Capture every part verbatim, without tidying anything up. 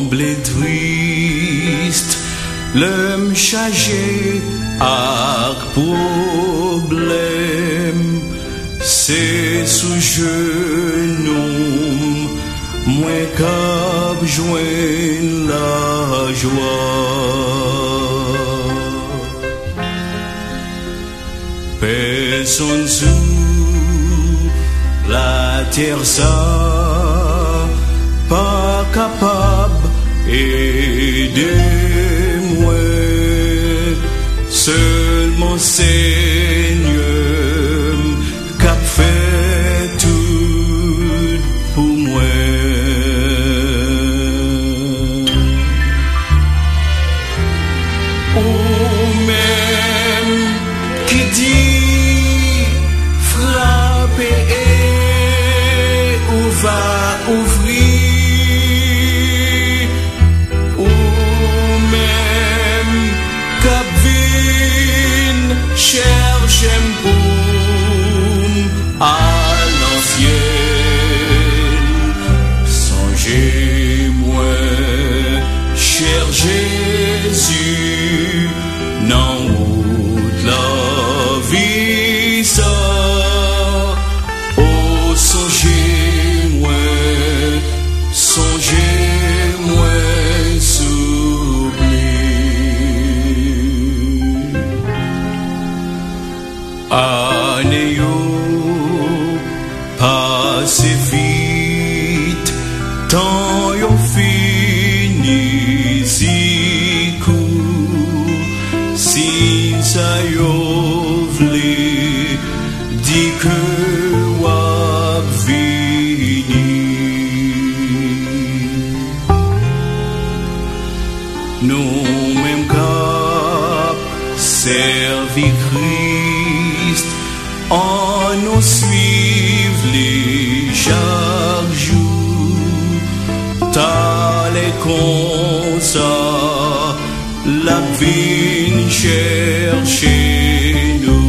Sanble tris lè m chaje ak pwoblèm, se sou jenou m mwen k ap jwenn lajwa. Pèsonn sou latè sa pa kapab ede mwen, sèlman Senyè m k ap fè tout pou mwen. Ou menm ki di, "Frape e ou va ouvri." Ou menm k ap vin chèche m pou m al nan syèl. Sonje mwen, chè Jezi, nan wout lavi sa. O, sonje mwen, sonje mwen, souple. Ane yo pase vit, tan yo fini si kou. Siy sa yo vle di ke w ap vini. Nou menm k ap sèvi Kris, ann nou swiv li chak jou. Talè konsa, l ap vin chèche nou.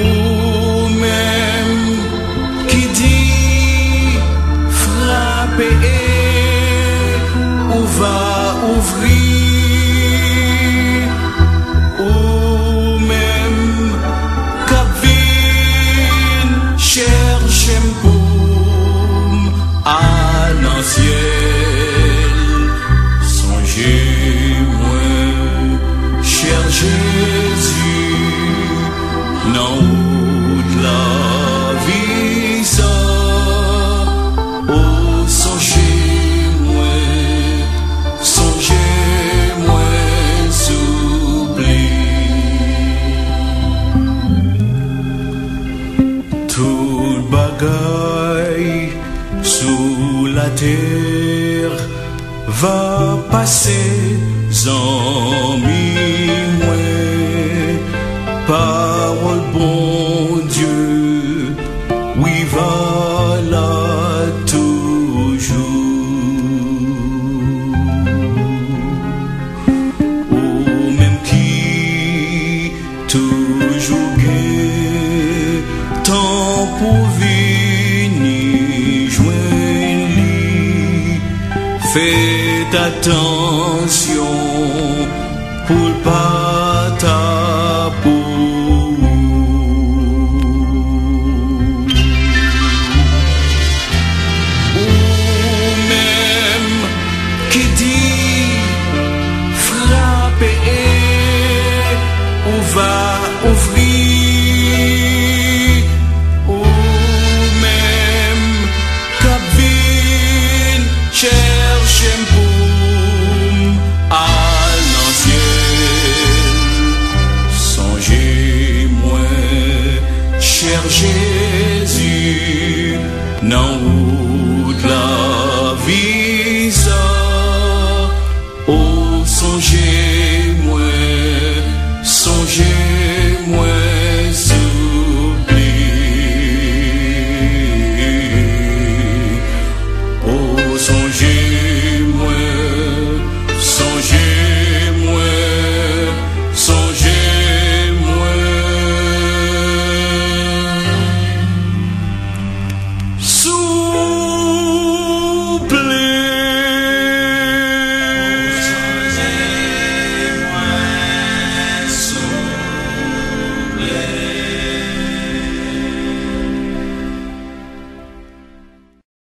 Ou menm ki di, "Frape e ou va ouvri." Ou menm k ap vin chèche m pou m al nan syèl. Sonje mwen, chè Jezi, nan wout lavi sa. O, sonje mwen, sonje mwen, souple. Tout bagay sou latè va pase, zanmi mwen. Pawòl Bondye, wi, valab toujou. Ou menm ki toujou gen tan pou vini jwenn li. Fèt atansyon pou l pa ta pou ou. Ou menm ki di, "Frape e ou va ouvri." Ou menm k ap vin chèche m pou m al nan syèl. Sonje mwen, chè Jezi, nan wout